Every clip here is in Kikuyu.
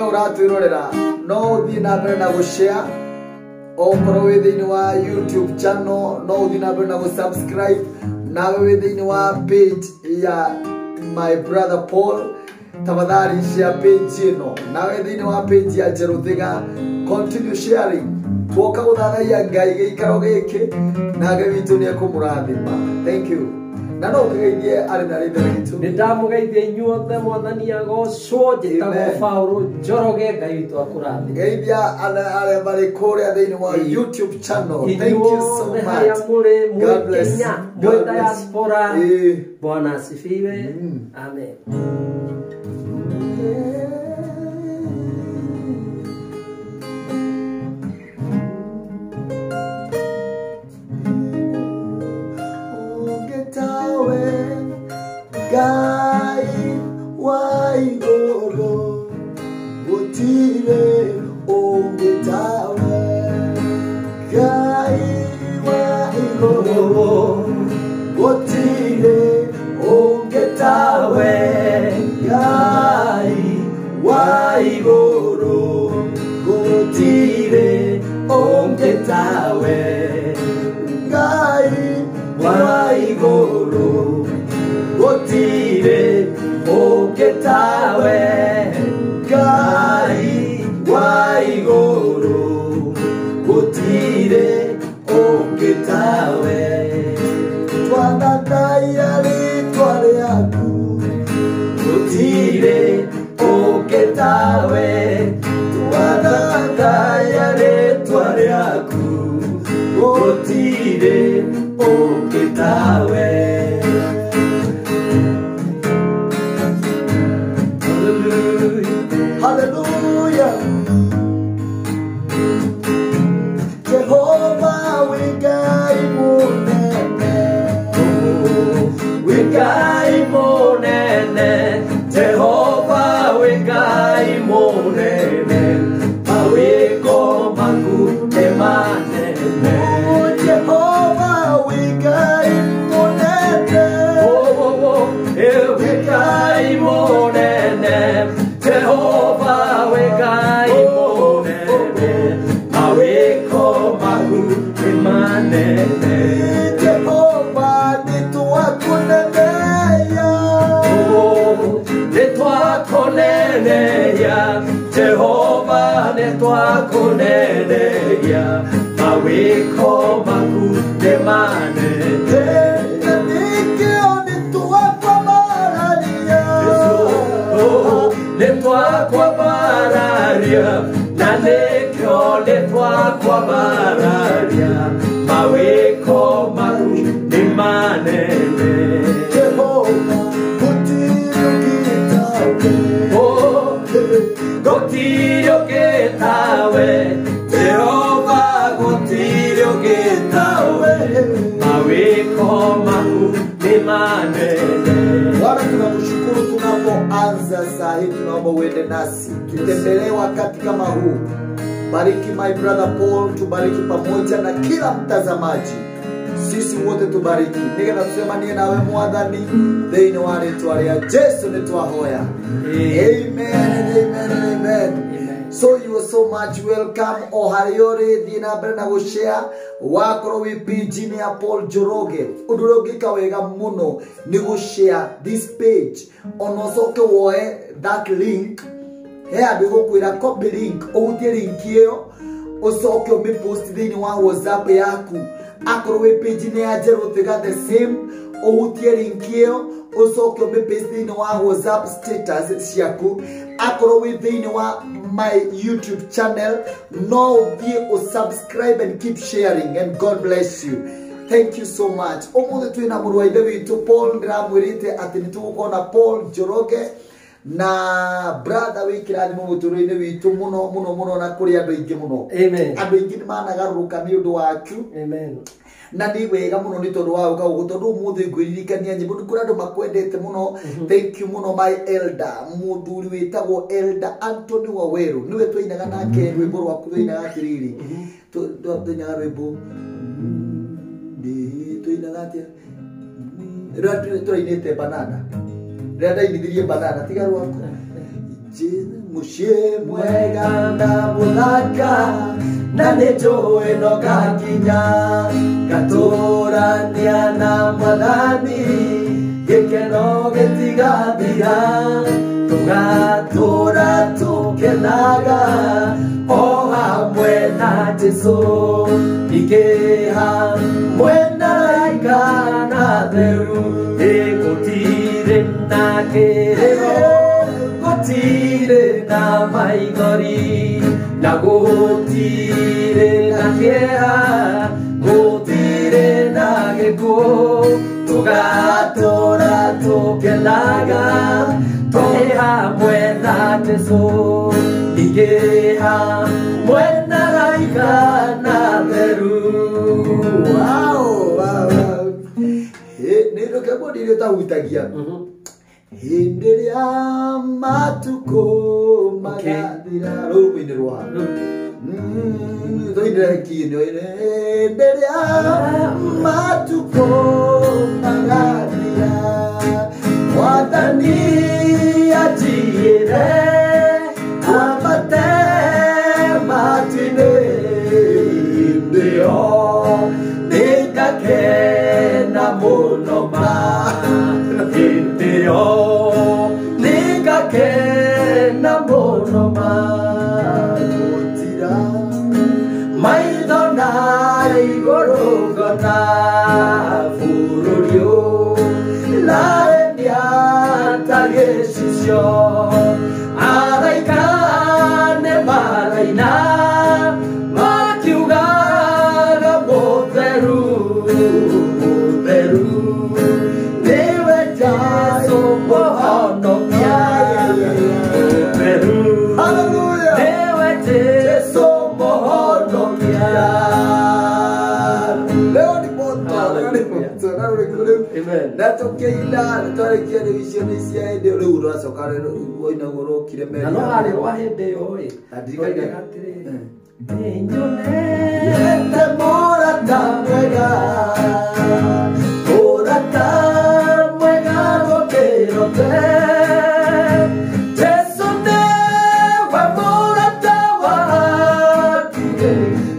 Ũratwĩrorera no ũthiĩ na mbere na gũshare, okorwo wĩ thĩinĩ wa YouTube channel no ũthiĩ na mbere na gũsubscribe, nawe wĩ thĩinĩ wa page ya my brother Paul, tafadhali share page ĩno, nawe thĩinĩ wa page ya Njeruthiga, continue sharing. Twoka gũthathaiya Ngai gĩikaro gĩkĩ na Ngai witũ nĩ ekũmũrathima. Thank you. Na no ũkĩgeithie arĩ na rĩthe witũ. Nĩ ndamũgeithia inyuothe, Mwathani agocwo. Njĩtagwo Amen. Paũlũ Njoroge, Ngai witũ akũrathime. Geithia arĩa marĩ kũrĩa thĩinĩ wa YouTube channel. Thank you so Inyuothe harĩa much. mũrĩ, God mwĩ bless. Kenya, God mwĩ bless. diaspora, Bwana asifiwe. Amen. Ũngĩtawe Ngai wa igũrũ, gũtirĩ ũngĩtawe. Ngai wa igũrũ, gũtirĩ ũngĩtawe. Ngai wa igũrũ, gũtirĩ ũngĩtawe. Ngai wa igũrũ, gũtirĩ ũngĩtawe. Ngai wa igũrũ, gũtirĩ ũngĩtawe. Twathathaia rĩtwa rĩaku, gũtirĩ ũngĩtawe. Twathathaia rĩtwa rĩaku, gũtirĩ ũngĩtawe. Hallelujah. Hallelujah. Jehova wĩ Ngai mũnene. Wĩ Ngai mũnene, Jehova wĩ Ngai mũnene, mawĩko maku nĩ manene. Oh, Jehova wĩ Ngai mũnene. Oh, oh, eh, wĩ Ngai mũnene, Jehova wĩ Ngai mũnene, mawĩko maku nĩ manene. Jehova nĩtwakũneneia. Nĩtwakũneneia, Jehova nĩtwakũneneia, mawĩko maku nĩ manene. Na nĩkĩo nĩtwakwambararia. Nĩtwakwambararia, na nĩkĩo nĩtwakwambararia, mawĩko maku nĩ manene. Jehova gũtirĩ ũngĩtawe. Oh, gũtirĩ ũngĩtawe, Jehova gũtirĩ ũngĩtawe, mawĩko maku nĩ manene. Bwana, tunakushukuru tunapoanza saa hii, tunaomba uende nasi, tutembelee wakati kama huu. Bariki my brother Paul, tubariki pamoja na kila mtazamaji, sisi wote tubariki, nigetha tucemanie nawe Mwathani thĩinĩ wa rĩtwa rĩa Jesu nĩtwahoya. Amen and amen and amen. Amen. So you are so much welcome o harĩa ũrĩ, thiĩ na mbere na gũshare. Wakorwo wĩ page-inĩ ya Paul Njoroge, ũndũ ũrĩa ũngĩka wega mũno nĩ gũshare this page, ona ũcoke woe that link he andũ ĩgũkwĩra copy link, ũhutie link ĩyo, ũcoke ũmĩpost thĩinĩ wa WhatsApp yaku. Akorwo wĩ page-inĩ ya Njeruthiga, the same, ũhutie link ĩyo, ũcoke ũmĩpaste thĩinĩ wa WhatsApp status ciaku. Akorwo wĩ thĩinĩ wa my YouTube channel, no ũthiĩ ũsubscribe and keep sharing, and God bless you. Thank you so much. Ũmũthĩ twĩna mũrũ wa ithe witũ Paul. Ndĩramwĩrĩte atĩ nĩ tũgũkorwo na Paul Njoroge na brother wĩ kĩrathimo mũtũrĩre-inĩ witũ mũno mũno mũno na kũrĩ andũ aingĩ mũno. Amen. Andũ aingĩ nĩ managarũrũka nĩ ũndũ waku. Amen. Na nĩ wega mũno nĩ tondũ wa gũka gũkũ, tondũ ũmũthĩ ngwĩririkania nyĩmbo nĩ kũrĩ andũ makwendete mũno. Thank you mũno, my elder, mũthuri wĩtagwo Elder Anthony Waweru, nĩwe twainaga nake rwĩmbo rwaku. Twainaga atĩrĩrĩ, twainaga rwĩmbo twainaga atĩa rĩrĩa tũrainĩte banana, rĩrĩa ndainithirie banana tiga rwaku. Mũciĩ mwega na mũthaka na nĩ njũĩ no ngakinya ngatũrania na mwathani gĩkeno gĩtigathira tũgatũra tũkenaga o hamwe na Jesũ ningĩ hamwe na araika na atheru ĩ gũtirĩ na kĩrĩro gũtirĩ na maithori na gũtirĩ na kĩeha gũtirĩ na gĩkuũ tũgatũra tũkenaga twĩ hamwe na Jesũ ningĩ hamwe na araika na atheru. Wow, wow, wow. Nĩ rũkĩambo nĩ ũtahutagia hĩndĩ ĩrĩa matukũ magathira rũu rũmwe-inĩ rwa tũinĩre kĩno hĩndĩ ĩrĩa matukũ magathira mwathani anjigĩre ambate matu-inĩ hĩndĩ ĩyo nĩngakena mũno ma hĩndĩ ĩyo nĩngakena mũno ma gũtira maitho na igũrũ ngona bũrũri ũraremia ta gĩcicio araika nĩ maraina makiugaga mũtheru mũtheru nĩwe Jesũ mũhonokia mũtheru Hallelujah. nĩwe Jesũ mũhonokia. Leo ni moto, leo ni moto. Na rĩu Amen. na tũkĩina nĩ twarĩkia rĩu icio nĩ cia hĩndĩ ĩyo rĩu ũracoka rĩu woinagwo ũrokire Na no harĩ rwa hĩndĩ ĩyo ĩ Na ndirikania. roigaga atĩrĩrĩ nĩnyonete Ete mũrata mwega mũrata mwega gũkĩra othe Jesũ nĩwe mũrata waku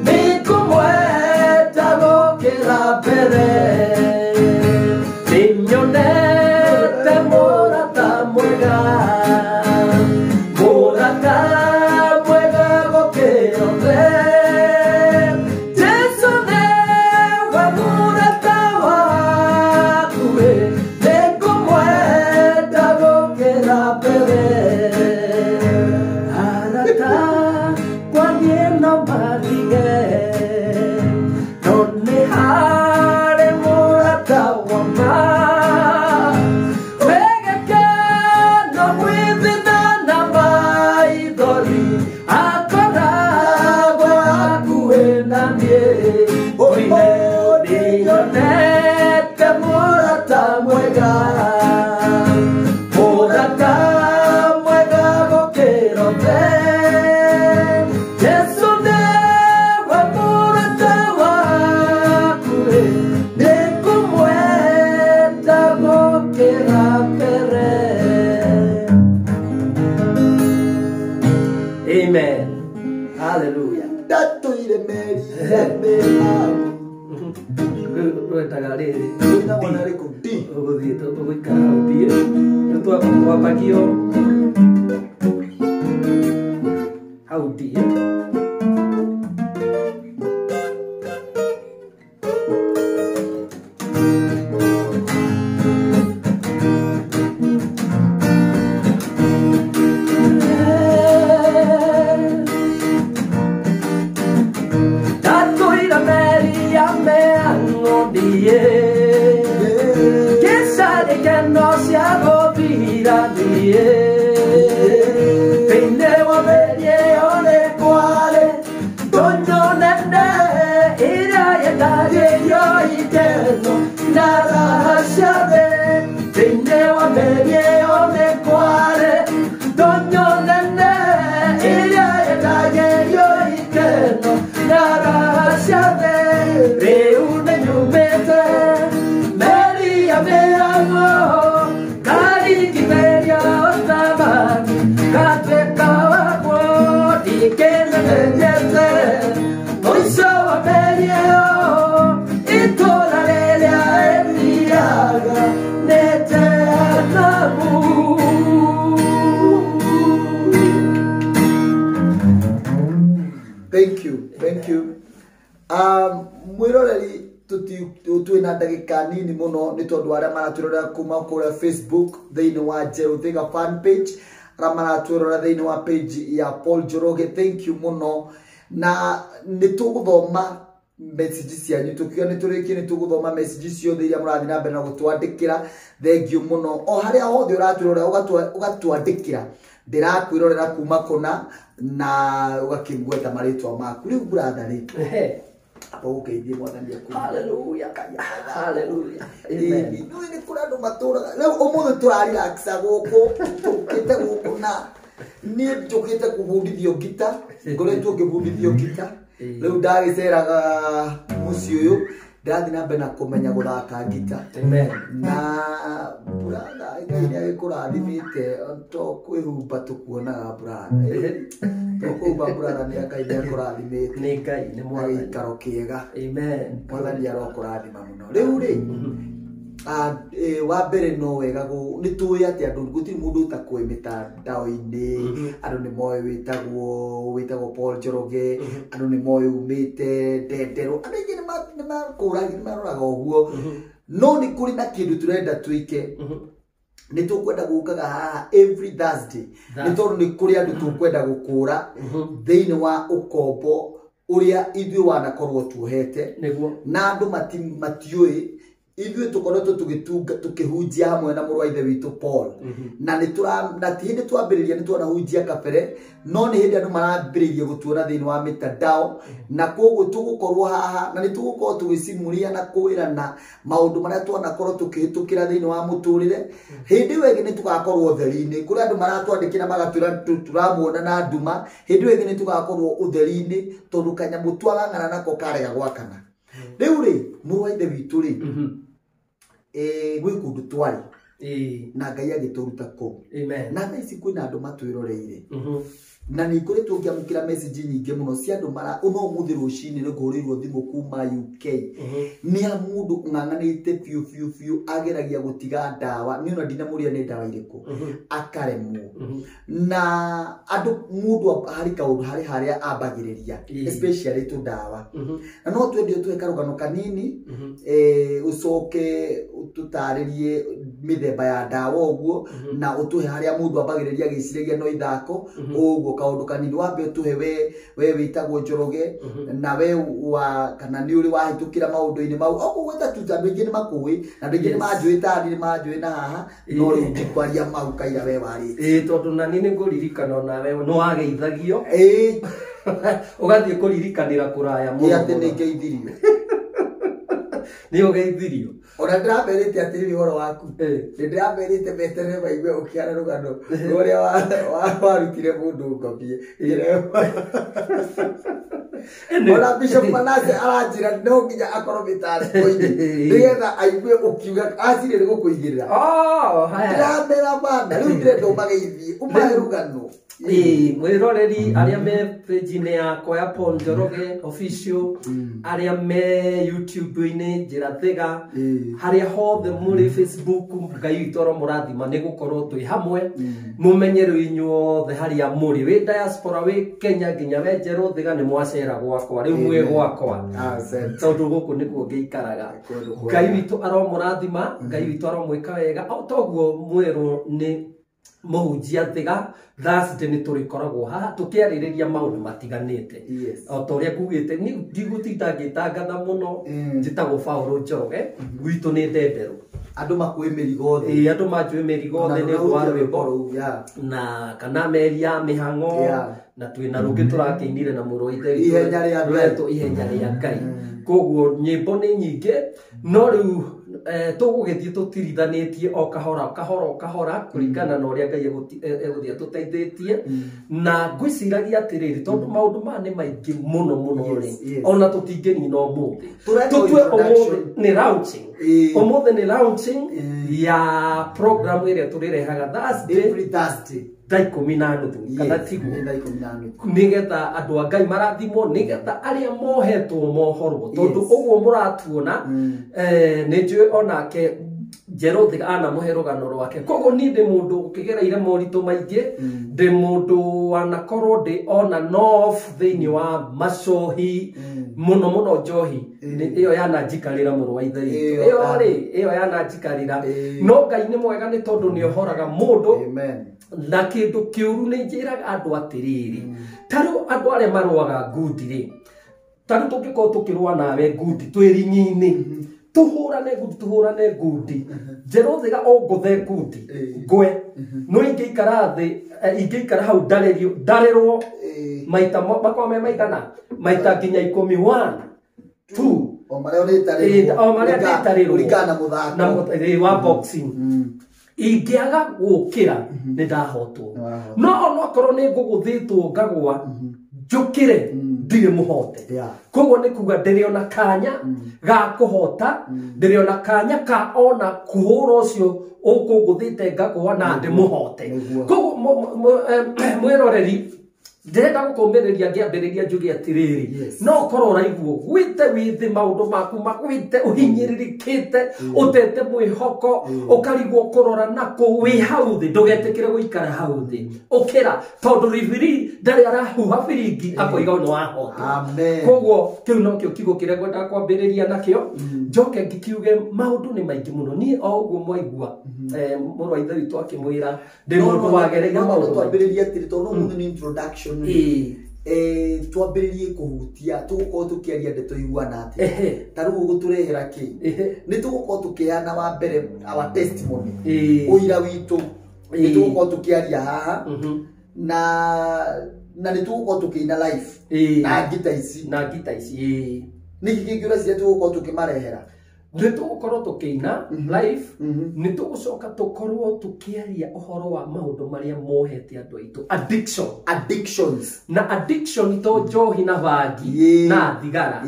nĩngũmwenda gũkĩra mbere nĩnyonete mũrata mwega mũrata mwega gũkĩra othe Jesũ nĩwe mũrata waku nĩngũmwenda gũkĩra mbere arata kwa niĩ no matige no nĩ harĩ mũrata wa ma wĩgĩkeno gwĩthĩna na maithori akoragwo hakuhĩ na niĩ oine nĩnyonete mũrata mwega mũrata mwega gũkĩra othe Jesũ nĩwe mũrata waku nĩngũmwenda gũkĩra mbere. Amen. Hallelujah. Ndatũire meri-inĩ Rwetaga rĩrĩ Rwĩtagwo na rĩkũ? D. Ũgũthiĩ tũgũikara hau D. Rĩu twambagio hau D. Ndatũire meri ya mĩang'onie Kĩcarĩkeno cia gũthira niĩ thĩinĩ wa meri ĩyo nĩ kwarĩ menyete mũico wa meri ĩyo itũũra rĩrĩa ĩthiaga nĩ Jehanamu. Thank you, thank you. Mwiroreri twina ndagĩka nini mũno nĩ tondũ arĩa maratwĩrorera kuma kũrĩa Facebook thĩinĩ wa Njerũ Thĩga fan page, arĩa maratwĩrorera thĩinĩ wa page ya Paul Njoroge, thank you mũno. Na nĩ tũgũthoma message cianyu, tũkiuga nĩ tũrĩkie nĩ tũgũthoma message ciothe iria mũrathiĩ na mbere na gũtwandĩkĩra. Thank you mũno. O harĩa hothe ũratwĩrorera ũgatwandĩkĩra, ndĩrakwĩrorera kuma kũna na ũgakĩgweta marĩtwa maku. Rĩu brother rĩ, aba gũkeithie mwathani aku. Hallelujah. Hallelujah. Amen. Nĩ nĩ kũrĩ andũ matũraga rĩu ũmũthĩ tũrarelaxa gũkũ, tũkĩte gũkũ na niĩ njũkĩte kũbundithio ngita, ngoretwo ngĩbundithio ngita. Rĩu ndagĩceraga mũciĩ ũyũ ndĩrathiĩ na mbere na kũmenya gũthaka ngita. Amen. Na brother Ngai nĩ agĩkũrathimĩte to kwĩhumba tũkuonaga brother. To kwĩhumba brother nĩ Ngai nĩ akũrathimĩte. Nĩ Ngai nĩ Na mwathani. gĩikaro kĩega. Amen. Mwathani arokũrathima mũno. Rĩu rĩ, wa mbere no wega nĩ tũĩ atĩ andũ gũtirĩ mũndũ ũtakũĩ mĩtandao-inĩ. Andũ nĩ moĩ wĩtagwo Paul Njoroge, andũ nĩ moĩ umĩte Ndenderũ, andũ aingĩ nĩ makũragia, nĩ maroraga ũguo. No nĩ kũrĩ na kĩndũ tũrenda twĩke. Nĩ tũkwenda gũkaga haha every Thursday, nĩ tondũ nĩ kũrĩ andũ tũkwenda gũkũra thĩinĩ wa ũkombo ũrĩa ithuĩ wanakorwo tuohete. Nĩguo. Na andũ matiũĩ ithuĩ tũkoretwo tũkĩhunjia hamwe na mũrũ wa ithe witũ Paul. Na nĩ na ti hĩndĩ twambĩrĩria nĩ twanahunjia kabere, no nĩ hĩndĩ andũ marambĩrĩria gũtuona thĩinĩ wa mĩtandao. Na koguo tũgũkorwo haha na nĩ tũgũkorwo tũgĩcimuria na kwĩrana maũndũ marĩa twanakorwo tũkĩhĩtũkĩra thĩinĩ wa mũtũrĩre. Hĩndĩ ĩyo ĩngĩ nĩ tũgakorwo ũtheri-inĩ, kũrĩ andũ maratwandĩkĩra magatwĩra tũramuona na nduma. Hĩndĩ ĩyo ĩngĩ nĩ tũgakorwo ũtheri-inĩ tondũ kanyamũ twang'ang'ana nako karega gwakana. Rĩu rĩ, mũrũ wa ithe witũ rĩ, gwĩ kũndũ twarĩ na Ngai agĩtũruta kũu. Amen. Na thaa ici kwĩna andũ matwĩroreire. Na nĩ ngoretwo ngĩamũkĩra message nyingĩ mũno cia andũ mara ona ũmũthĩ rũcinĩ nĩ ngũhũrĩirwo thimũ kuma UK. Nĩ a mũndũ ũng'ang'anĩte biũ biũ biũ ageragia gũtiga ndawa, niĩ ona ndinamũria nĩ ndawa irĩkũ, akaremwo. Na andũ mũndũ harĩ kaũndũ harĩ harĩa ambagĩrĩria, especially tũndawa. Na no twende ũtũhe karũgano kanini, ũcoke ũtũtarĩrie mĩthemba ya ndawa ũguo, na ũtũhe harĩa mũndũ ambagĩrĩria agĩciragia no ithako ũguo kaũndũ kanini. Wambe ũtũhe we wĩtagwo Njoroge, na we wa kana nĩ ũrĩ wahĩtũkĩra maũndũ-inĩ mau. Oguo gwĩta tu andũ aingĩ nĩ makũĩ, na andũ aingĩ nĩ manjũĩ ta niĩ nĩ manjũĩ na haha, no rĩu ndikwaria mau kaira we warĩtie. Tondũ na niĩ nĩ ngũririkana onawe nĩ wageithagio. Ũgathiĩ kũririkanĩra kũraya mũno. Atĩ nĩ ngeithirio. Nĩ ũgeithirio. Ona ndĩramerĩte atĩrĩrĩ ũhoro waku. Nĩ ndĩramerĩte meterere maigue ũkĩara rũgano rũrĩa warutire mũndũ ngobie. Ona Bishop Manase aranjĩra no nginya akorwo mĩtandao-inĩ nĩgetha aigue ũkiuga acire nĩ gũkũigĩrĩra. Ndĩramera bana, rĩu ndĩrenda ũmageithie, ũmahe rũgano. Mwĩroreri arĩa me page-inĩ yakwa ya Paul Njoroge official, arĩa me YouTube-inĩ Njĩra Thĩga, harĩa hothe mũrĩ Facebook, Ngai witũ aromũrathima nĩ gũkorwo twĩ hamwe. Mũmenye rĩu inyuothe harĩa mũrĩ, wĩ diaspora, wĩ Kenya, nginya we Njerũ Thĩga nĩ mwacera gwakwa, rĩu mwĩ gwakwa. Tondũ gũkũ nĩkuo ngĩikaraga. Ngai witũ aromũrathima, Ngai witũ aromwĩka wega. O toguo mwerwo nĩ mũhunjia Thĩga, Thursday nĩ tũrĩkoragwo haha tũkĩarĩrĩria maũndũ matiganĩte. O ta ũrĩa ngugĩte, niĩ ndigũtinda ngĩtangatha mũno, njĩtagwo Paul Njoroge, gwitũ nĩ Ndenderũ. Andũ makũĩ mĩrigo othe. Andũ manjũĩ mĩrigo othe nĩ ũndũ wa rwĩmbo. Na kana meri ya mĩhang'o, na twĩna rũngĩ tũrakĩinire na mũrũ wa ithe witũ Ihenya rĩa Ngai. rwetwo Ihenya rĩa Ngai. Koguo nyĩmbo nĩ nyingĩ, no rĩu tũgũgĩthiĩ tũtirithanĩtie o kahora kahora kahora kũringana na ũrĩa Ngai egũthiĩ atũteithĩtie. Na ngwĩciragia atĩrĩrĩ, tondũ maũndũ maya nĩ maingĩ mũno mũno rĩ, ona tũtingĩnina ũmũthĩ. Tũtue ũmũthĩ nĩ launching. Ũmũthĩ nĩ launching ya program ĩrĩa tũrĩrehaga Thursday. Every Thursday. thaa 10:30 kana tiguo nigetha andũ a Ngai marathimwo nigetha arĩa mohetwo mohorwo tondũ ũguo mũratuona nĩ njũĩ onake Njerũ anamũhe rũgano rwake koguo niĩ ndĩ mũndũ ũkĩgereire moritũ maingĩ ndĩ mũndũ wanakorwo ndĩ ona nof thĩinĩ wa macohi mũno mũno njohi ĩyo yananjikarĩra mũrũ wa ithe witũ ĩyo rĩ ĩyo yananjikarĩra no Ngai nĩ mwega nĩ tondũ nĩ ohoraga mũndũ na kĩndũ kĩũru nĩ njĩraga andũ atĩrĩrĩ ta rĩu andũ arĩa marũaga ngundi rĩ ta rĩu tũngĩkorwo tũkĩrũa nawe ngundi twĩ ring'i-inĩ tuhurane ngundi Njerũ Thiga o ngũthe ngundi ngwe no ingĩikara thĩ ingĩikara hau ndarĩrwo maita makwa me maigana maita nginya 10 1 2 o marĩa ndĩtarĩrwo kũringana na mũthako na wa boxing ingĩaga gũkĩra nĩ ndahotwo no onokorwo nĩ ngũgũthĩtwo ngagwa njũkĩre ndirĩ mũhote koguo nĩ kuga ndĩrĩ ona kanya ga kũhota ndĩrĩ ona kanya ka ona kũhũra ũcio ũkũngũthĩte ngagwa na ndĩmũhote koguo mwĩroreri ndĩrenda gũkũmĩrĩria ngĩambĩrĩria njuge atĩrĩrĩ no korwo ũraigua gwĩte wĩthĩ maũndũ maku magwĩte ũhinyĩrĩrĩkĩte ũtete mwĩhoko ũkarigwo kũrora nakũ wĩ hau thĩ ndũgetĩkĩre gũikara hau thĩ ũkĩra tondũ ribiri ndarĩ arahuha biringi akoiga nĩ wahota koguo kĩu nokĩo kiugo kĩrĩa ngwendaga kwambĩrĩria nakĩo njoke ngĩkiuge maũndũ nĩ maingĩ mũno niĩ o ũguo mwaigua mũrũ wa ithe witũ akĩmwĩra ndĩ mũndũ wagereire maũndũ twambĩrĩrie atĩrĩ tondũ ũmũthĩ nĩ introduction twambĩrĩrie kũhutia tũgũkorwo tũkĩaria ndeto iguana atĩa ta rĩu ũgũtũrehera kĩ nĩ tũgũkorwo tũkĩheana wa mbere our testimony ũira witũ nĩ tũgũkorwo tũkĩaria haha na nĩ tũgũkorwo tũkĩina live na ngita ici nĩkĩ kĩngĩ ũreciria tũgũkorwo tũkĩmarehera nĩ tũgũkorwo tũkĩina live nĩ tũgũcoka tũkorwo tũkĩaria ũhoro wa maũndũ marĩa mohete andũ aitũ addictions na addiction to njohi na bangi na thigara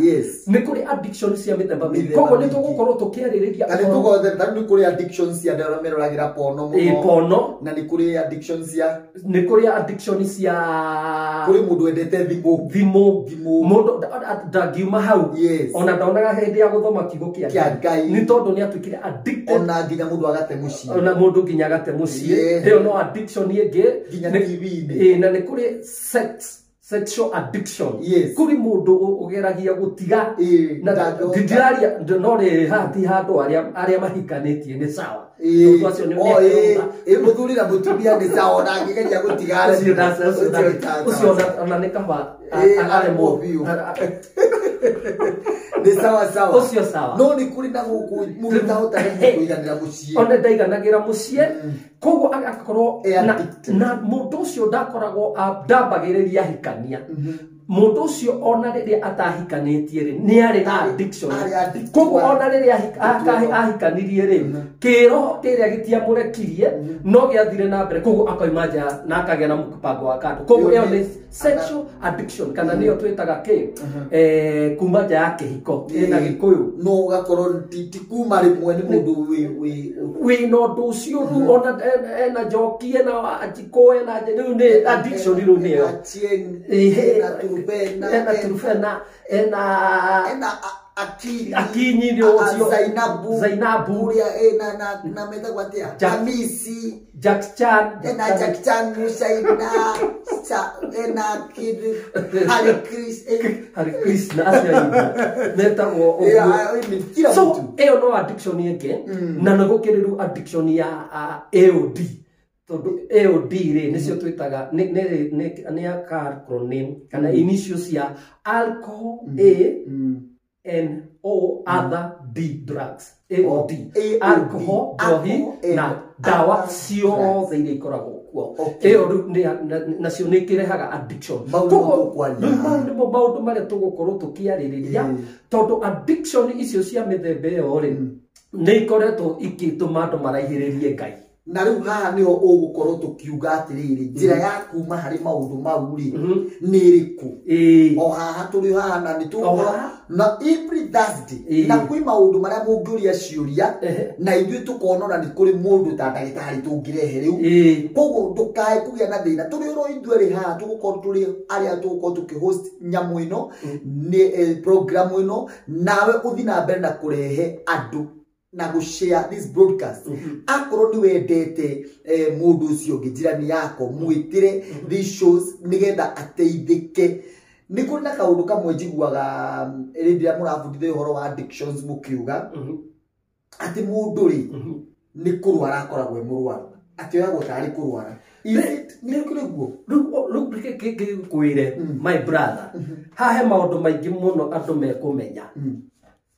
nĩ kũrĩ addiction cia mĩthemba mĩingĩ koguo nĩ tũgũkorwo tũkĩarĩrĩria nĩ kũrĩ addiction cia andũ arĩa meroragĩra pono mũno pono na nĩ kũrĩ addiction cia nĩ kũrĩ addiction cia kũrĩ mũndũ wendete thimũ mũndũ ndangiuma hau ona ndonaga hĩndĩ ya gũthoma kiugo kĩa Ngai nĩ tondũ nĩ atuĩkire addicted ona nginya mũndũ agate mũciĩ ona mũndũ nginya agate mũciĩ ĩyo no addiction ĩngĩ nginya TV-inĩ na nĩ kũrĩ sexual addiction kũrĩ mũndũ ũgeragia gũtiga na ndiraria no rĩ haha ti handũ arĩa mahikanĩtie nĩ sawa tondũ acio nĩ mũthuri na mũtumia nĩ sawa ona angĩgeria gũtiga ũcio ona nĩ kaba aremwo biũ nĩ sawa sawa ũcio sawa no nĩ kũrĩ na gũkũ mũndũ ndahotaga kũiganĩra mũciĩ ona ndaiganagĩra mũciĩ koguo agakorwo na mũndũ ũcio ndakoragwo ndambagĩrĩria ahikania mũndũ ũcio ona rĩrĩa atahikanĩtie rĩ nĩ arĩ na addiction koguo ona rĩrĩa ahikanirie rĩ kĩroho kĩrĩa gĩtiamũrekirie no gĩathire na mbere koguo akoima nja na akagĩa na mũbango wa kando koguo ĩyo nĩ sexual addiction kana nĩyo twĩtaga kĩ kuma nja ya kĩhiko ĩna Gĩkũyũ no ũgakorwo ti kuma rĩmwe nĩ mũndũ wĩna ũndũ ũcio rĩu ona ena njoki ena Wanjikũ ena rĩu nĩ addiction rĩu nĩyo ena Turufena ena Akinyi nĩ ũcio Zainabu ũrĩa na metagwo atĩa Hamisi Jack Chan ena Jack Chan Musaina ena Hare Krishna acio aingĩ metagwo ũguo so ĩyo no addiction ĩngĩ na nĩ gũkĩrĩ rĩu addiction ya AOD tondũ AOD rĩ nĩcio twĩtaga nĩ acronym kana initials cia alcohol A N O other D drugs AOD alcohol njohi na ndawa ciothe iria ikoragwo kuo ĩyo rĩu nacio nĩ ikĩrehaga addiction koguo rĩu mau nĩmo maũndũ marĩa tũgũkorwo tũkĩarĩrĩria tondũ addiction icio cia mĩthemba ĩyo rĩ nĩ ikoretwo ikĩtũma andũ maraihĩrĩrie Ngai Na rĩu haha nĩho ũgũkorwo tũkiuga atĩrĩrĩ, njĩra ya kuma harĩ maũndũ mau rĩ nĩ ĩrĩkũ? O haha tũrĩ haha na nĩ tũgũkorwo na every Thursday, na kwĩ maũndũ marĩa mũngĩũria ciũria na ithuĩ tũkona ona nĩ kũrĩ mũndũ ta ndagĩtarĩ tũngĩrehe rĩu. Koguo ndũkae kũgĩa na thĩna, tũrĩ oro ithuerĩ haha tũgũkorwo tũrĩ arĩa tũgũkorwo tũkĩhost nyamũ ĩno, nĩ program ĩno, nawe ũthiĩ na mbere na kũrehe andũ na gũshare this broadcast. Akorwo nĩ wendete mũndũ ũcio ũngĩ, njirani yako, mwĩtĩre these shows nĩgetha ateithĩke. Nĩ kũrĩ na kaũndũ kamwe njiguaga rĩrĩa ĩrĩa mũrabundithia ũhoro wa addictions mũkiuga atĩ mũndũ rĩ nĩ kũrwara akoragwo e mũrwaru, atĩ oyagwo tarĩ kũrwara. Nĩ kũrĩ guo? Rĩu reke ngĩkwĩre, my brother, haha he maũndũ maingĩ mũno andũ mekũmenya.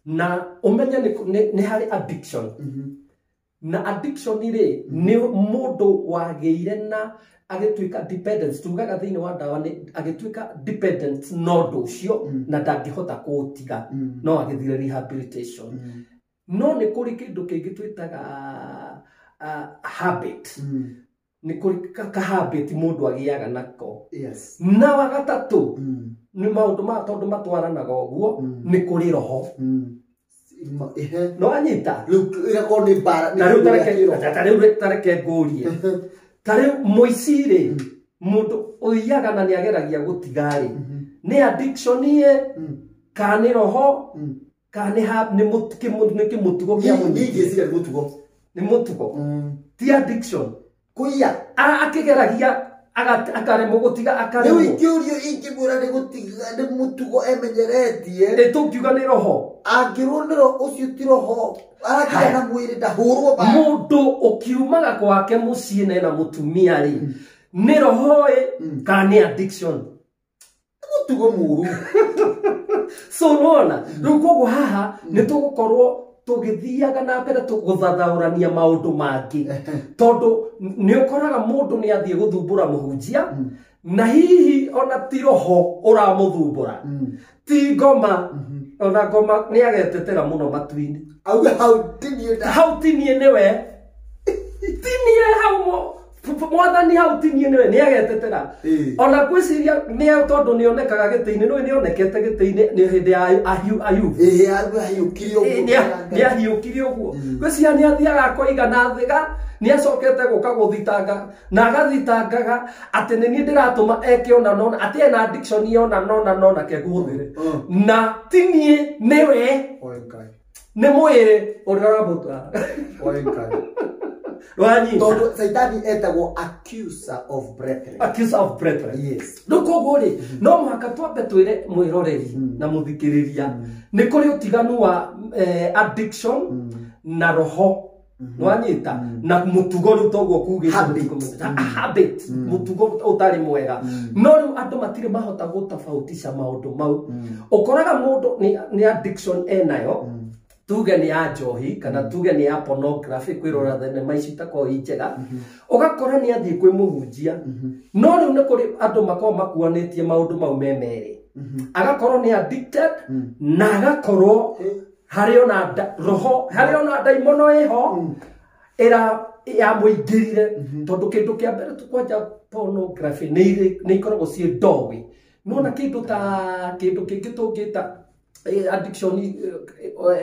Na ũmenye nĩ harĩ addiction. Na addiction rĩ nĩ mũndũ wagĩire na agĩtuĩka dependence, tugaga thĩinĩ wa ndawa nĩ agĩtuĩka dependent na ũndũ ũcio na ndangĩhota kũũtiga, no agĩthire rehabilitation. No nĩ kũrĩ kĩndũ kĩngĩ twĩtaga habit. Nĩ kũrĩ ka habit mũndũ agĩaga nako. Na wa gatatũ nĩ maũndũ maya tondũ matwaranaga ũguo, nĩ kũrĩ roho. No wanyita? Rĩu ĩgakorwo nĩ mbara. Ta rĩu tareke ngũrie, ta rĩu mũici rĩ, mũndũ ũiyaga na nĩ ageragia gũtiga rĩ, nĩ addiction ĩ kana nĩ roho kana nĩ kĩmũtugo kĩa mũnyitire? Ingĩciria nĩ mũtugo. Nĩ mũtugo, ti addiction. Kũiya akĩgeragia akaremwo gũtiga, akaremwo. Rĩu ingĩũrio ingĩmwĩra nĩ gũtiga, nĩ mũtugo emenyeretie. Tũngiuga nĩ roho. Angĩrwo nĩ roho, ũcio ti roho, arakinya na mwĩrĩ ndahũrwo ba. Mũndũ ũkiumaga gwake mũciĩ na ena mũtumia rĩ, nĩ roho ĩ kana nĩ addiction? Nĩ mũtugo mũru. So nĩwona rĩu koguo haha nĩ tũgũkorwo tũgĩthiaga na mbere gũthathaũrania maũndũ mangĩ, tondũ nĩ ũkoraga mũndũ nĩ athiĩ gũthumbũra mũhunjia na hihi ona ti roho ũramũthumbũra, ti ngoma, ona ngoma nĩ agetetera mũno matu-inĩ. Auge hau tinie nda. Hau tinie nĩwe, tinie hau mwathani, hau tinie nĩwe, nĩ agetetera. Ona ngwĩciria nĩ tondũ nĩ onekaga gĩtĩ-inĩ, nĩwe nĩ onekete gĩtĩ-inĩ nĩ hĩndĩ ya Ayubu. Ahiũkire ũguo. Nĩ ahiũkire ũguo. Ngwĩciria nĩ athiaga akoiga na thĩga, nĩ acokete gũka gũthitanga na agathitangaga atĩ nĩ niĩ ndĩratũma eke ona nona, atĩ ena addiction ona nona nona kegũthĩre. Na ti niĩ, nĩwe. Nĩ mwĩrĩ ũrĩa ũramũtwara. Tondũ Saitani etagwo accuser of brethren. Accuser of brethren. Yes. Rĩu koguo rĩ, no mũhaka twambe twĩre mwĩroreri na mũthikĩrĩria nĩ kũrĩ ũtiganu wa addiction na roho. Nĩwanyita? Na mũtugo rĩu toguo kugĩte habit, mũtugo ũtarĩ mwega. No rĩu andũ matirĩ mahota gũtofautisha maũndũ mau. Ũkoraga mũndũ nĩ addiction enayo, tuge nĩ ya njohi kana tuge nĩ ya pornography, kwĩrora thenema ici itakoragwo i njega, ũgakora nĩ athiĩ kwĩ mũhunjia. No rĩu nĩ kũrĩ andũ makoragwo makuanĩtie maũndũ mau me merĩ, agakorwo nĩ addicted na agakorwo harĩ ona roho, harĩ ona ndaimono ĩho ĩra yamũingĩrire. Tondũ kĩndũ kĩa mbere kwanja pornography nĩ ikoragwo ciĩ ndowi. Nĩwona kĩndũ ta kĩndũ kĩngĩ tũngĩta addiction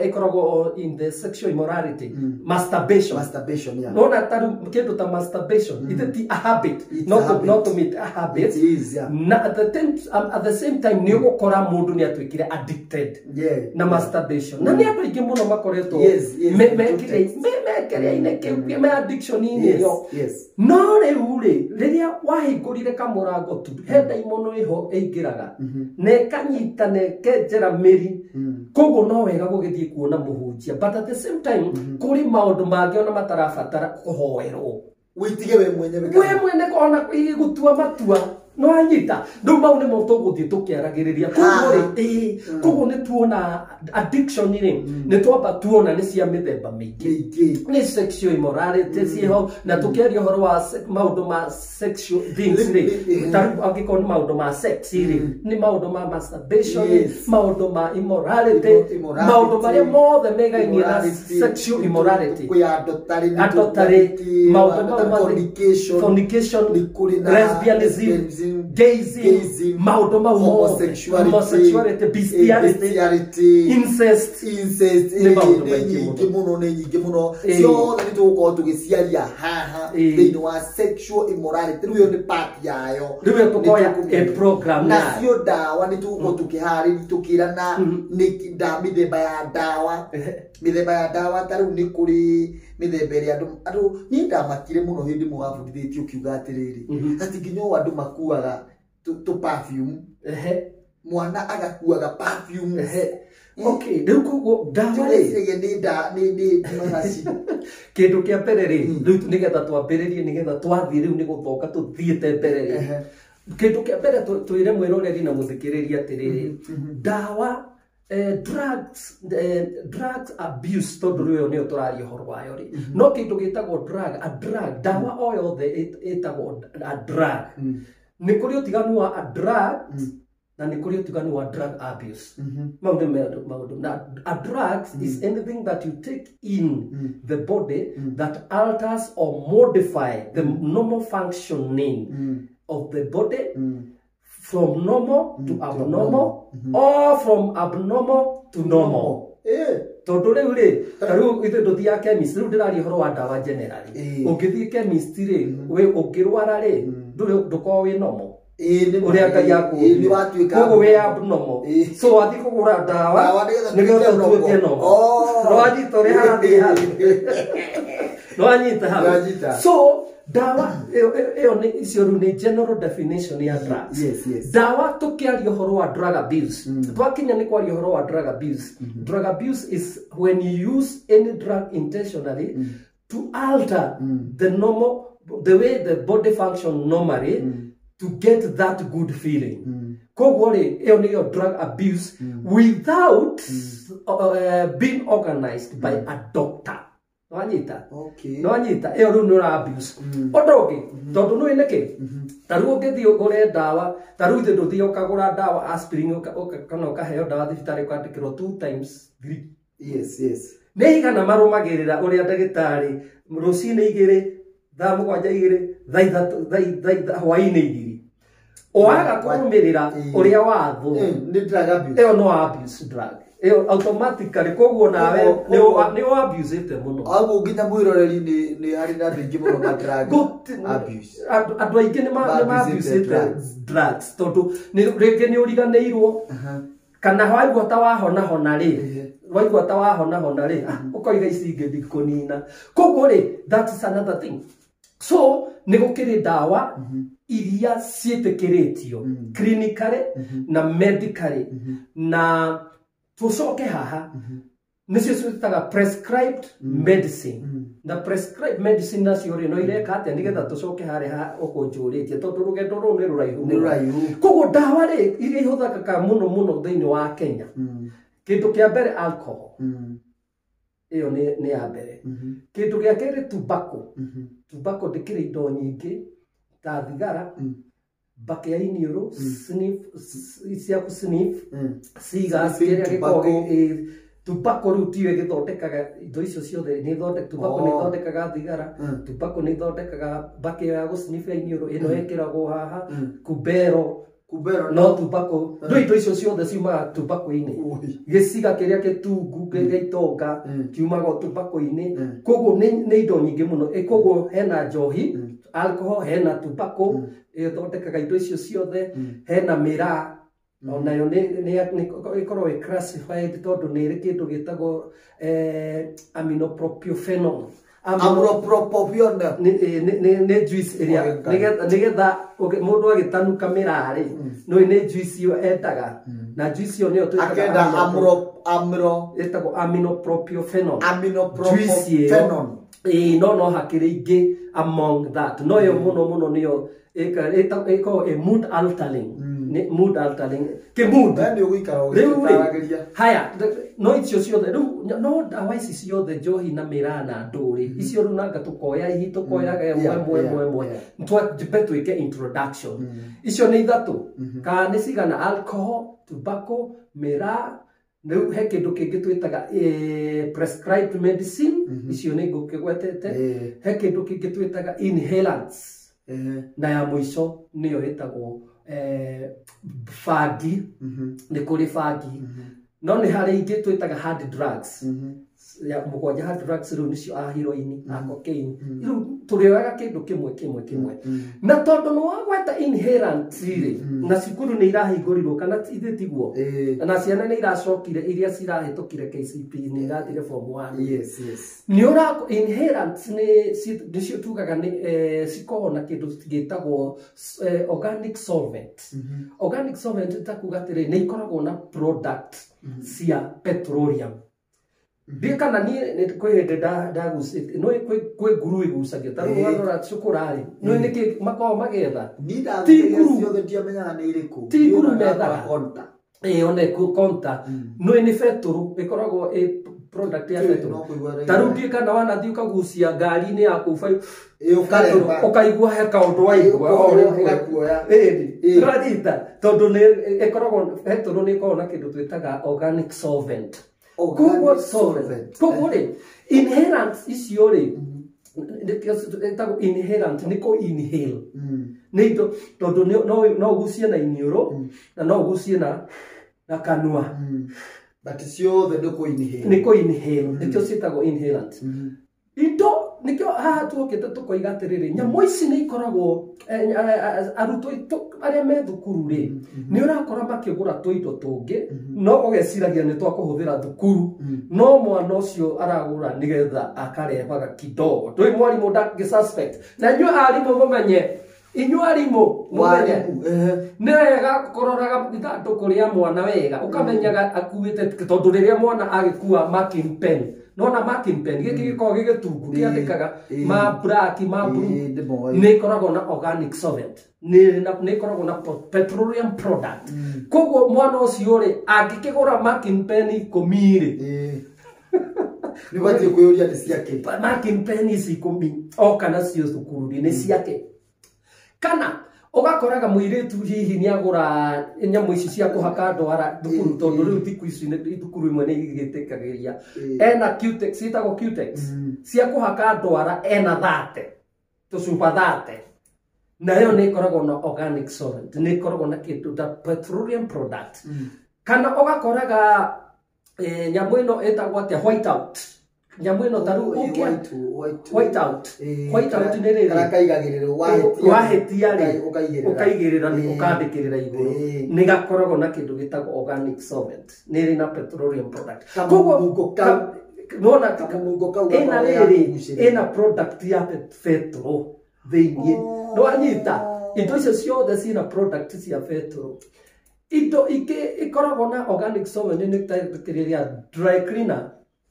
ĩkoragwo in the sexual immorality, masturbation. Masturbation, yeah. Nona ta kĩndũ ta masturbation, it is a habit, not to meet a habit. It is, yeah. Na at the same time nĩ ũgũkora mũndũ nĩ atuĩkire addicted na masturbation. Na nĩ andũ aingĩ mũno makoretwo mekĩrĩa-inĩ kĩu, me addiction-inĩ ĩyo. No rĩu rĩ, rĩrĩa wahingũrire kamũrango tu, he ndaimono ĩho ĩingĩraga na ĩkanyita na ĩkenjera mĩri. Koguo no wega gũgĩthiĩ kuona mũhunjia, but at the same time kũrĩ maũndũ mangĩ ona matarabatara kũhoerwo. Wĩtige we mwenyewe. We mwene ona gũtua matua. No anyita rĩu mau nĩmo tũgũthiĩ tũkĩaragĩrĩria. Koguo rĩ, ĩĩ, koguo nĩ tuona addiction rĩ, nĩ twamba tuona nĩ cia mĩthemba mĩingĩ. Mĩingĩ. Nĩ sexual immorality ciĩho, na tũkĩaria ũhoro wa maũndũ ma sexual things rĩ, ta rĩu angĩkorwo nĩ maũndũ ma sex rĩ, nĩ maũndũ ma masturbation, maũndũ ma immorality, Immorality. maũndũ marĩa mothe megainie na Immorality. sexual immorality. Kwĩ adultery, nĩ Adultery, maũndũ mau fornication, fornication, nĩ kũrĩ na lesbianism, lesbianism, gayism, gayism, maũndũ mau mothe, homosexuality, homosexuality, bestiality, bestiality, incest. Incest, Nĩ maũndũ nĩ maingĩ nyingĩ mũno, nĩ nyingĩ mũno. Ciothe nĩ tũgũkorwo tũgĩciaria haha thĩinĩ wa sexual immorality. Rĩu ĩyo nĩ part yayo. Rĩu ĩyo tũkoya Nĩ tũkũmĩaria. a program nayo. Nacio ndawa nĩ tũgũkorwo tũkĩharĩria tũkĩrana nĩ mĩthemba ya ndawa, mĩthemba ya ndawa. Ta rĩu nĩ kũrĩ mĩthemba ĩrĩa andũ niĩ ndamakire mũno hĩndĩ ĩmwe wabundithĩtie ũkiuga atĩrĩrĩ, atĩ nginya ũũ andũ makuaga tũ perfume. Mwana agakuaga perfume. Okay, rĩu koguo ndawa rĩ, Ndĩreciria nĩ nda nĩ maraci. Kĩndũ kĩa mbere rĩ, rĩu nĩgetha twambĩrĩrie, nĩgetha twathiĩ rĩu nĩ gũthonga tũthiĩte mbere rĩ, kĩndũ kĩa mbere twĩre mwĩroreri na mũthikĩrĩria atĩrĩrĩ, ndawa, drugs abuse, tondũ rĩu ĩyo nĩyo tũraria ũhoro wayo rĩ, no kĩndũ gĩtagwo drug, a drug, ndawa o yothe ĩtagwo a drug. Nĩ kũrĩ ũtiganu wa a drug na nĩ kũrĩ ũtiganu wa drug abuse. Mau nĩ maũndũ. Na a drug is anything that you take in the body that alters or modify the normal functioning of the body from normal to abnormal or from abnormal to normal. Tondũ rĩu rĩ, ta rĩu ithuĩ ndũthiaga chemist, rĩu ndĩraria ũhoro wa ndawa generally. Ũngĩthiĩ chemist rĩ, wĩ ũngĩrwara rĩ, ndũrĩ ndũkoragwo wĩ normal Nĩ ũrĩa Ngai Ĩĩ, nĩ watuĩka koguo wĩ abnormal. So wathiĩ kũgũra ndawa Ndawa nĩgetha nĩgetha ũtuĩke ũtuĩke normal. normal. Oh. Nĩwanyita ũrĩa harathiĩ hau? Nĩwanyita hau? Nĩwanyita. So ndawa ĩyo nĩ icio rĩu nĩ general definition ya drugs. Yes. Ndawa, tũkĩaria ũhoro wa drug abuse, twakinya nĩ kwaria ũhoro wa drug abuse. Drug abuse is when you use any drug intentionally to alter the normal, the way the body function normally, to get that good feeling. Koguo rĩ, ĩyo nĩyo drug abuse without being organized by a doctor. Nwanyita? Okay. Nwanyita? Ĩyo rĩu nĩ ũra abuse. Ũndũ ũngĩ, tondũ nĩũĩ nĩkĩ, ta rĩu ũngĩthiĩ ũgũre ndawa, ta rĩu ithuĩ ndũthiĩ ũkagũra ndawa aspirin, kana ũkaheo ndawa thibitarĩ ũkandĩkĩrwo 2 times 3. Yes. Nĩ igana marũmagĩrĩra ũrĩa ndagĩtarĩ, rũcinĩ 2, thaa 7 igĩrĩ, thaa 3, hwaĩ-inĩ 2. Waga kũrũmĩrĩra ũrĩa wathwo, Nĩ drug abuse. Ĩyo no abuse drug ĩyo automatically. Koguo nawe nĩ ũ abusĩte mũno. Aguo nginya mwĩroreri nĩ harĩ na andũ aingĩ mũno ma drug abuse. Andũ aingĩ nĩ Ma ma abusĩte abusĩte drugs. drugs tondũ rĩngĩ nĩ ũriganĩirwo, kana waigua ta wahona hona rĩ, waigua ta wahona hona rĩ, ũkoiga ici ingĩ ndikũnina. Koguo rĩ, that is another thing. So nĩ gũkĩrĩ ndawa iria ciĩtĩkĩrĩtio clinically na medically, na tũcoke haha nĩcio ciĩtaga prescribed medicine. Na prescribed medicine nacio rĩ, no ireka atĩa? Nĩgetha tũcoke harĩa ũkũnjũrĩtie, tondũ rũgendo rũrũ nĩ rũraihu Nĩ mũno. rũraihu. Koguo ndawa rĩ, iria ihũthĩkaga mũno mũno thĩinĩ wa Kenya, kĩndũ kĩa mbere alcohol, ĩyo nĩ ya mbere. Kĩndũ gĩa kerĩ tobacco. Tobacco ndĩkĩrĩ indo nyingĩ ta thigara, mbakĩ ya iniũrũ, sniff, cia kũ sniff, cigars, Sniffing kĩrĩa gĩkoragwo tobacco. Tobacco rĩu tiyo ĩgĩthondekaga indo icio ciothe. Nĩ tobacco nĩ ĩthondekaga thigara, tobacco nĩ ĩthondekaga mbakĩ ya gũ sniff ya iniũrũ ĩno ĩkĩragwo haha, kubero. Kubero. No tobacco ndũ, indo icio ciothe ciumaga tobacco-inĩ. Ui. Gĩciga kĩrĩa gĩtungu gĩa itonga kiumaga o tobacco-inĩ. Koguo nĩ indo nyingĩ mũno. Koguo hena njohi, alcohol, hena tobacco ĩthondekaga indo icio ciothe, hena mĩraa, onayo nĩ ĩkoragwo ĩ classified tondũ nĩ ĩrĩ kĩndũ gĩtagwo aminopropionol. Amropropopional. Nĩ juice ĩrĩa Oe Ngai. Nĩgetha mũndũ agĩtanuka mĩraa rĩ, nĩũĩ nĩ juice ĩyo endaga, na juice ĩyo nĩyo twĩtaga Akenda amro amro ĩtagwo aminopropionol. Juice ĩyo Aminopropophenon. Ĩĩ, no hakĩrĩ ingĩ among that, no ĩyo mũno mũno nĩyo ĩkoragwo ĩ mood altering. Nĩ mood altering kĩmood. We nĩ ũgũikara Rĩu rĩ, ũgĩtaragĩria. Haya, no icio ciothe rĩu, no ndawa ici ciothe, njohi na mĩraa na ndũrĩ icio, rĩu nanga tũkoya ihi, tũkoyaga ĩmwe ĩmwe ĩmwe ĩmwe. Twambe twĩke introduction. Icio nĩ ithatũ kana nĩ cigana? Alcohol, tobacco, mĩraa. Rĩu he kĩndũ kĩngĩ twĩtaga prescribed medicine, icio nĩ ngũkĩgwetete. He kĩndũ kĩngĩ twĩtaga inhalants, na ya mũico nĩyo ĩtagwo bangi. Nĩ kũrĩ bangi, no nĩ harĩ ingĩ twĩtaga hard drugs, ya mũgwanja. Hard drugs rĩu nĩcio a heroin, a cocaine. Rĩu tũrĩoyaga kĩndũ kĩmwe kĩmwe kĩmwe, na tondũ nĩ wagweta inhalant rĩ, na cukuru nĩ irahingũrirwo, kana ithuĩ tiguo? Ĩĩ. Na ciana nĩ iracokire, iria cirahĩtũkire KCPE nĩ irathire form 1. Yes. Nĩ ũra inhalants nĩ nĩcio tugaga nĩ cikoragwo na kĩndũ gĩtagwo organic solvent. Organic solvent ta kuga atĩrĩ, nĩ ikoragwo na product cia petroleum. Ndiĩ kana niĩ kwĩ hĩndĩ ndagucĩtie, no kwĩ nguru ĩgucagio ta rĩu. Warora cukũra-rĩ, nĩ nĩkĩ makoragwo magĩetha? Ni Ti ndathire nguru. ciothe, ndiamenyaga nĩ irĩkũ. Ti nguru Niĩ ona ndakora methaga. konta. Ĩĩ, one konta no nĩ betũrũ, ĩkoragwo ĩ product ya Ĩĩ, betũrũ. no kũigua rĩu. Ta rĩu ndiĩ kana wanathiĩ ũkagucia ngari-inĩ yaku Ĩĩ, ũkaremba. ũkaigua he kaũndũ waigua. Ĩĩ, O rĩmwe. ĩgakuoya. Ĩĩ, Ĩĩ. ũranyita, tondũ nĩ ĩkoragwo betũrũ, nĩ ĩkoragwo na kĩndũ twĩtaga organic solvent. Organic Koguo solvent. solvent. Koguo rĩ, inhalants icio rĩ, nĩkĩo ĩtagwo inhalant, nĩ kũ inhale. Nĩ indo tondũ no ũgucie na iniũrũ na no ũgucie na kanua. But ciothe nĩ kũ inhale. Nĩ kũ inhale, nĩkĩo ciĩtagwo inhalant. Indo nĩkĩo haha tuokĩte tũkoiga atĩrĩrĩ, nyamũ ici nĩ ikoragwo arutwo aitũ arĩa me thukuru rĩ, nĩ ũrakora makĩgũra tũindo tũngĩ, no ũgeciragia nĩ twa kũhũthĩra thukuru, no mwana ũcio aragũra nĩgetha akarehaga kidogo twĩ mwarimũ ndangĩ suspect. Na inyuĩ arimũ mũmenye, inyuĩ arimũ mũmenye, Warimu, ehe. Nĩ wega kũroraga ithandũkũ rĩa mwana wega, ũkamenyaga akuĩte, tondũ rĩrĩa mwana agĩkua marking pen, nona marking pen gĩkĩ gĩkoragwo gĩ gĩtungu kĩandĩkaga ma black, ma blue, Ĩĩ, ndĩmoĩ. nĩ ĩkoragwo na organic solvent, nĩ ĩkoragwo na petroleum product. Koguo mwana ũcio rĩ, angĩkĩgũra marking pen 10 rĩ, Ĩĩ. Nĩ ũbatiĩ kwĩyũria nĩ ciake. Marking pen ici 10 oka nacio thukuru rĩ, nĩ ciake? Kana ũgakoraga mũirĩtu hihi nĩ agũra nyamũ ici cia kũhaka ndwara thukuru, tondũ rĩu thikũ ici thukuru imwe nĩ igĩtĩkagĩria. Ena Cutex, ciĩtagwo Cutex, cia kũhaka ndwara, ena 30, tũcuba 30, nayo nĩ ĩkoragwo na organic solvent, nĩ ĩkoragwo na kĩndũ ta petroleum product. Kana ũgakoraga nyamũ ĩno ĩtagwo atĩa, white out, nyamũ ĩno ta rĩu Ĩĩ, white, white. White out. Ĩĩ, White out nĩ rĩrĩ, karĩa kaigagĩrĩrwo wahĩtia. Wahĩtia rĩ, ũkaigĩrĩra. ũkaigĩrĩra, Ĩĩ. ũkandĩkĩrĩra igũrũ. Nĩ gakoragwo na kĩndũ gĩtagwo organic solvent, nĩ ĩrĩ na petroleum product. Kamũnungo kau. Nona Kamũnungo kau ĩna gakoragwo ga rĩrĩ, kũgucĩrĩria. Ĩna product ya betũrũ thĩiniĩ. Oh. Nĩ wanyita, indo icio ciothe ciĩna product cia betũrũ. Indo ingĩ ikoragwo na organic solvent nĩ ta kĩrĩa dry cleaner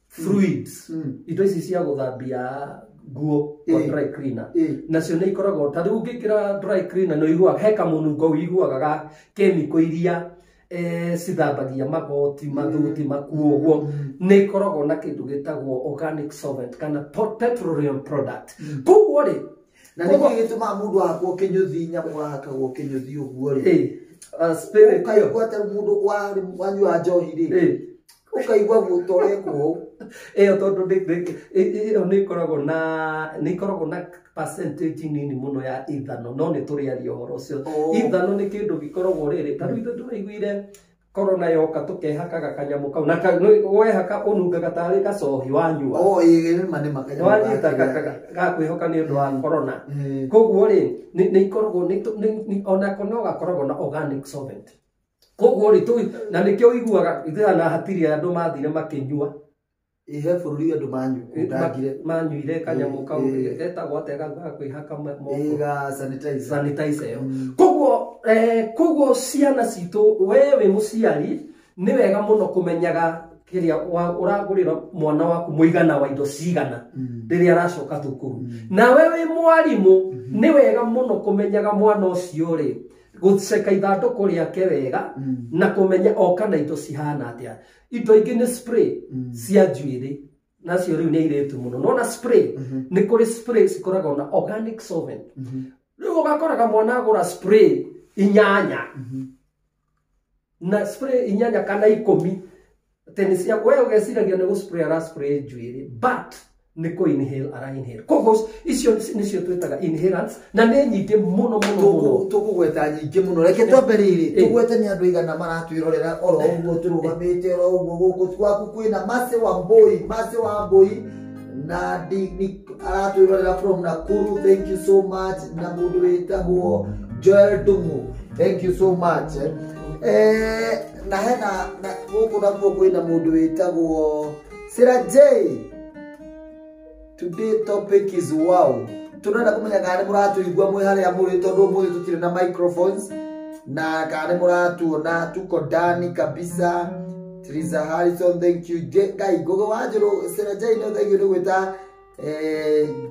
fluids, indo ici cia gũthambia nguo kwa dry cleaner. Nacio nĩ ikoragwo, ta rĩu ũngĩkĩra dry cleaner, nĩ ũiguaga he kamũnungo ũiguaga ga kemiko iria cithambagia magoti, mathuti, makuo ũguo. Nĩ ikoragwo na kĩndũ gĩtagwo organic solvent kana petroleum product. Koguo rĩ, Na nĩkĩ gĩtũmaga mũndũ ahakwo kĩnyũthi, nyamũ ahakagwo kĩnyũthi ũguo rĩ? Spirit ĩyo. Ũkaigua ta mũndũ wanyua njohi rĩ, ũkaigua guo ta ũrekwo ũũ. Ĩyo tondũ ĩyo nĩ ĩkoragwo na percentage nini mũno ya ithano, no nĩ tũrĩaria ũhoro ũcio. Ithano nĩ kĩndũ gĩkoragwo rĩrĩ, ta rĩu ithuĩ tũraiguire corona yoka tũkehakaga kanyamũ kau na wehaka ũnungaga tarĩ gacohi wanyua. Oh, ĩĩ, nĩma nĩma kanyamũ Wanyita gakĩrĩa. Gakwĩhoka nĩ ũndũ wa corona. Koguo rĩ, nĩ ikoragwo onako no gakoragwo na organic solvent. Koguo rĩ, na nĩkĩo ũiguaga ithuĩ na hatirĩ andũ mathire makĩnyua. Ĩ, he bũrũri andũ manyukundangire. Manyuire kanyamũ kau getagwo atĩa, ga kwĩhaka moko. Ĩ, ga sanitizer. Sanitizer ĩyo. Koguo ciana citũ, we wĩ mũciari nĩ wega mũno kũmenyaga. Kĩrĩa ũragũrĩra mwana waku mũigana wa indo cigana rĩrĩa aracoka thukuru. Nawe wĩ mwarimũ nĩ wega mũno kũmenyaga mwana ũcio rĩ, gũceka ithandũkũ rĩake wega na kũmenya oka na indo cihana atĩa. Indo ingĩ nĩ spray cia njuĩrĩ, nacio rĩu nĩ airĩtu mũno. Nona spray, nĩ kũrĩ spray cikoragwo na organic solvent. Rĩu ũgakoraga mwana agũra spray 8 na spray 8 kana 10, atĩ nĩ cia we ũgeciragia nĩ gũ-spray ara spray njuĩrĩ, but nĩ kũ inhale ara inhale. Koguo icio nĩcio twĩtaga inhalants, na nĩ nyingĩ mũno mũno mũno. Tũkũgweta nyingĩ mũno. Reke twambe rĩrĩ tũgwete nĩ andũ aigana maratwĩrorera oro ũguo tũrũgamĩte oro ũguo gũkũ gwaku. Kwĩna Mercy Wambui, Mercy Wambui na aratwĩrorera from Nakuru, thank you so much. Na mũndũ wĩtagwo Joel Dungu, thank you so much. Na hena na gũkũ nakuo kwĩna mũndũ wĩtagwo Sarah J. Today topic is wow. Turenda kũmenya kana nĩ mũratũigua mwĩ harĩa mũrĩ, tondũ ũmũthĩ tũtirĩ na microphones, na kana nĩ mũratuona tuko ndani kabisa. Teresa Harrison, thank you. Ngai Ngũgĩ wa Njũrũ, Sarah J, no thank you nĩ gwĩta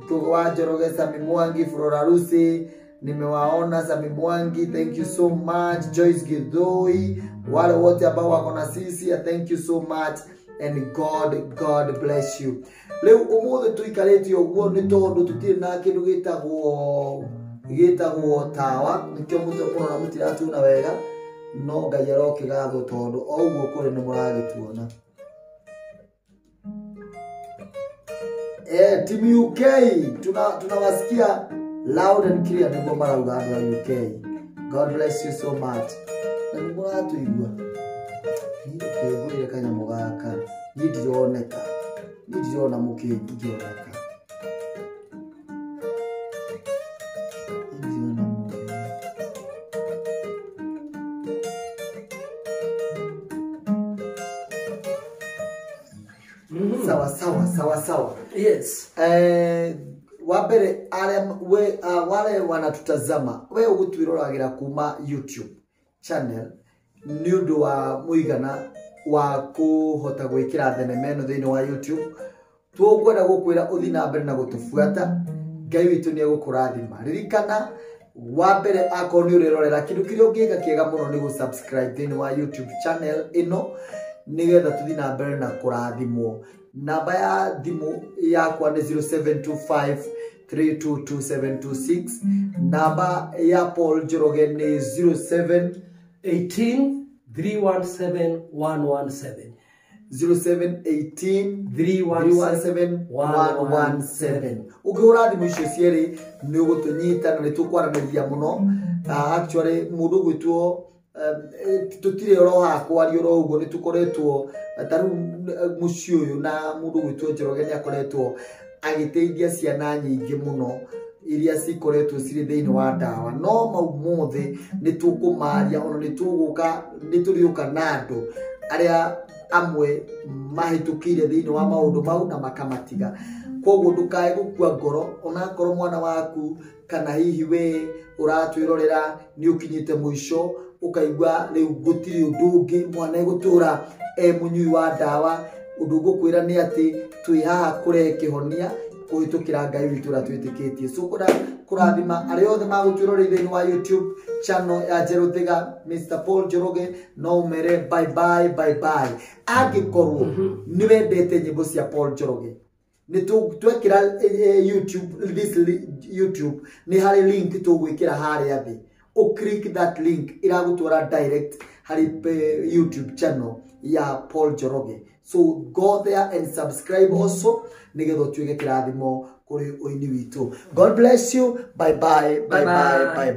Ngũgĩ wa Njoroge. Sami Mwangi, Flora Lucy, nimewaona. Sami Mwangi, thank you so much. Joyce Githui, wale wote ambao wako na sisi, thank you so much and God bless you. Rĩu ũmũthĩ tũikarĩte ũguo nĩ tondũ tũtirĩ na kĩndũ gĩtagwo tawa, nĩkĩo mũrona mũtiratuona wega, no Ngai arokĩgathwo tondũ o ũguo kũrĩ nĩ mũragĩtuona. Team UK tunawasikia loud and clear, nĩguo marauga andũ a UK. God bless you so much. Na nĩ mũratũigua. Niĩ ngũrĩre kanyamũ gaka, niĩ ndironeka, niĩ ndirona mũkĩngĩoneka. Ndirona mũkĩoneka. Sawa sawa sawa sawa. Yes. Wa mbere arĩa we wale wanatutazama, we ũgũtwĩroragĩra kuma YouTube channel nĩ ũndũ wa mũigana wa kũhota gwĩkĩra thenema ĩno thĩinĩ wa YouTube, tũkwenda gũkwĩra ũthiĩ na mbere na gũtũbuata. Ngai witũ nĩ egũkũrathima. Ririkana wa mbere, akorwo nĩ ũrerorera, kĩndũ kĩrĩa ũngĩka kĩega mũno nĩ gũ-subscribe thĩinĩ wa YouTube channel ĩno, nĩgetha tũthiĩ na mbere na kũrathimwo. Namba ya thimũ yakwa nĩ 0725 322726. Namba ya Paul Njoroge nĩ 07 18 317 117. 0718 317 117. Ũngĩhũra thimũ icio cierĩ nĩ ũgũtũnyita na nĩ tũkwaranĩria mũno. Actually mũndũ ũgwĩtwo tũtirĩ oro haha kwaria oro ũguo, nĩ tũkoretwo ta rĩu mũciĩ ũyũ na mũndũ ũgwĩtwo Njoroge nĩ akoretwo agĩteithia ciana nyingĩ mũno iria cikoretwo cirĩ thĩinĩ wa ndawa. No mau mothe nĩ tũkũmaria, ona nĩ tũgũka, nĩ tũrĩũka na andũ arĩa amwe mahĩtũkĩire thĩinĩ wa maũndũ mau na makamatiga. Koguo ndũkae gũkua ngoro, onakorwo mwana waku kana hihi we ũratwĩrorera nĩ ũkinyĩte mũico ũkaigua rĩu gũtirĩ ũndũ ũngĩ, mwana egũtũra e mũnyui wa ndawa. Ũndũ ngũkwĩra nĩ atĩ twĩ haha kũrehe kĩhonia kũhĩtũkĩra Ngai witũ ũrĩa twĩtĩkĩtie. So kũrathima arĩa othe magũtwĩroreire thĩinĩ wa YouTube channel ya Njerũ Thiga, Mr Paul Njoroge, no ũmere bye bye bye bye. Angĩkorwo nĩ wendete nyĩmbo cia Paul Njoroge, nĩ twekĩra YouTube, this YouTube nĩ harĩ link tũgwĩkĩra harĩa thĩ. Ũ click that link, ĩragũtwara direct harĩ YouTube channel ya Paul Njoroge. So go there and subscribe also, nĩgetha ũtuĩke kĩrathimo kũrĩ ũini witũ. God bless you. Bye bye bye bye bye.